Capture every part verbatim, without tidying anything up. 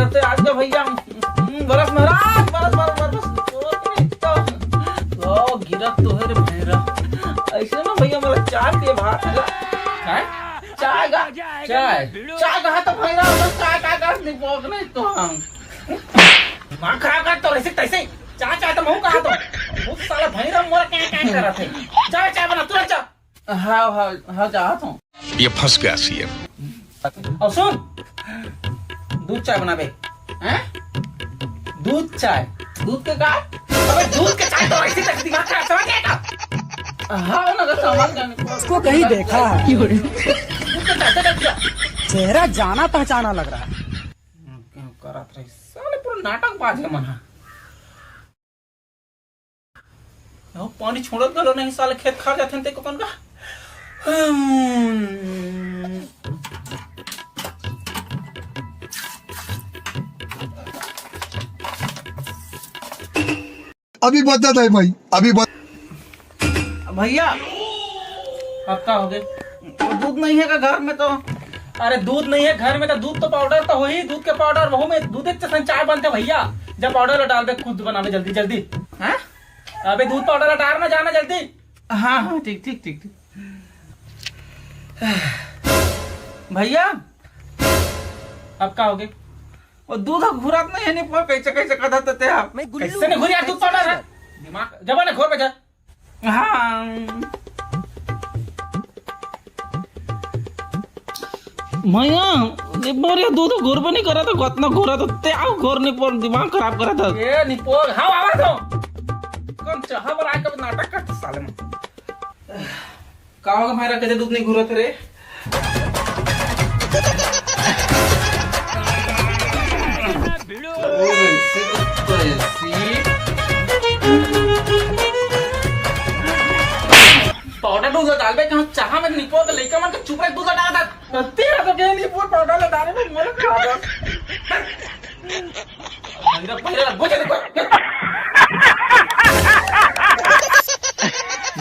ते आज का भैया, हम्म, बरस महाराज, बरस, बरस, बरस, बरस। ओ, तो, ओ, गिरत तो है रे भैरा। ऐसे ना भैया, मोला चाय पिए भात है। हैं? चाय का? चाय। चाय कहा तो भैरा, बस चाय, चाय का नहीं, पोक नहीं तो हम। दिमाग खराब कर तो ऐसे तैसे। चाय, चाय तो मैं कहा तो। वो साला भैरा मोला क्या, क्या कर रहा थे? चाय, चाय बना, तुरंत जा। हाँ, हाँ, हाँ, चाहत हूँ। ये फंस गया सीएम। और सुन, दूध चाय बनाबे। हैं? दूध चाय। दूध के का? अबे दूध के चाय तो ऐसी तक दिमाग खराब, समझ गया का? हाँ, ना, तो समझ गया। इसको कहीं देखा है। दूध के चाय तो रख दिया। चेहरा जाना पहचाना लग रहा है। हम्म, क्या करत रही? साले पूरा नाटक बाज है मन हा। अहो, पानी छोड़त घलो नहीं, साले खेत खा जाथे ते कोकन का। हम्म। अभी बदत है भाई, अभी बद- भैया, अब का हो गए? वो दूध नहीं है का घर में तो? अरे दूध नहीं है घर में तो दूध तो पाउडर तो होही, दूध के पाउडर, वहू में दूध के जैसन चाय बनथे भैया। जब पाउडर ला डालबे खुद बनाबे जल्दी जल्दी। हैं? अबे दूध पाउडर ला डाल ना जाना जल्दी। हाँ, हाँ, ठीक, ठीक, ठीक, ठीक। भैया, अब का हो गए? वो दूध घुरत नहीं है, नहीं पर कैसे, कैसे कहा था ते आप? मैं गुल्लू कैसे नहीं घुरी यार, दूध पाउडर है? दिमाग, जब ना घोर बजा। हाँ। भैया, निपोर ये दूध घोर पे नहीं करा था, कतना घोरा था, ते आओ घोर निपोर दिमाग खराब करा था। ए निपोर, हाँ, आवा तो। कौन चाह पर आके नाटक करते साले में। का होगा भाई, रख के दूध नहीं घुरत रे। पाउडर दूध डालबे कहाँ चाह में, निपोर के लइका मन के चुप रहे, दूध डाल दे। तेरा तो कहीं निपोर पाउडर ला डाले में मोला खा दो। पहिला, पहिला, बुझे देखो।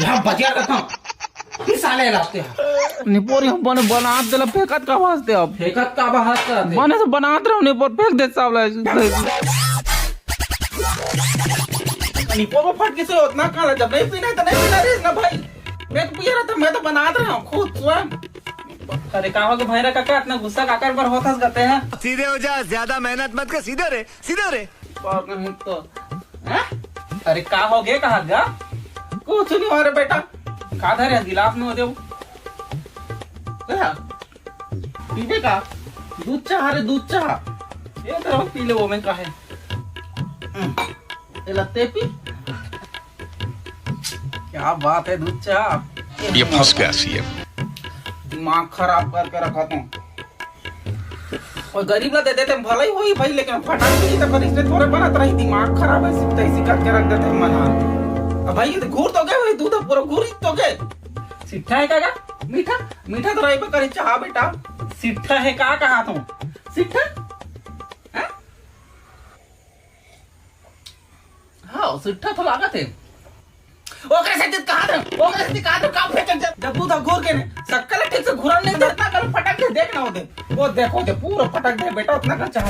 यहाँ बजिया करता हूँ। फिर साले लाते हैं। निपोर हम बने बनात देला फेंकत का वास्ते अब। फेंकत का वास्ते आते। बने तो बनात रहो निपोर फेंक दे साला। निपोर में फट किसे उतना काला, जब नहीं पीना है तो नहीं पीना रे ना भाई। मैं तो पिए रहा था, मैं तो बनात रहा हूँ खुद स्वयं। अरे का हो गया भैरा काका, इतना गुस्सा काकर पर होता कहते हैं। सीधे हो जा, ज्यादा मेहनत मत कर, सीधे रे, सीधे रे। और नहीं तो, हैं? अरे का हो गया, कहा गया? कुछ नहीं हो रे बेटा। का धरे गिलास में हो देव। क्या? पीबे का? दूध चाह रे, दूध चाह। ये तरह पी ले, वो में का है? हम्म। ये लत्ते पी। क्या बात है, दूध चाह। ये फंस गया सीएम। दिमाग खराब करके रखा तू। और गरीब ला दे देते भला ही होई भाई, लेकिन फटाक से तो पर इसने थोड़े बनत रही, दिमाग खराब है, सिर्फ तैसी करके रख देते मन। अब भाई ये तो घूर तो गए भाई, दूध पूरा घूर ही तो गए। सिट्ठा है का, का? मीठा, मीठा तो रही पर करी चाह बेटा। सिट्ठा है का कहा तू? सिट्ठा? हैं? हाँ, सिट्ठा तो लागत है। ओकरे से कहा था, ओकरे से कहा था, काम फेंक जब, जब दूध घोर के ने, सक्कल ठीक से घुरन नहीं देता, कल फटक दे, देख ना होते। वो देखो, दे, पूरा फटक दे, बेटा, उतना का चाह।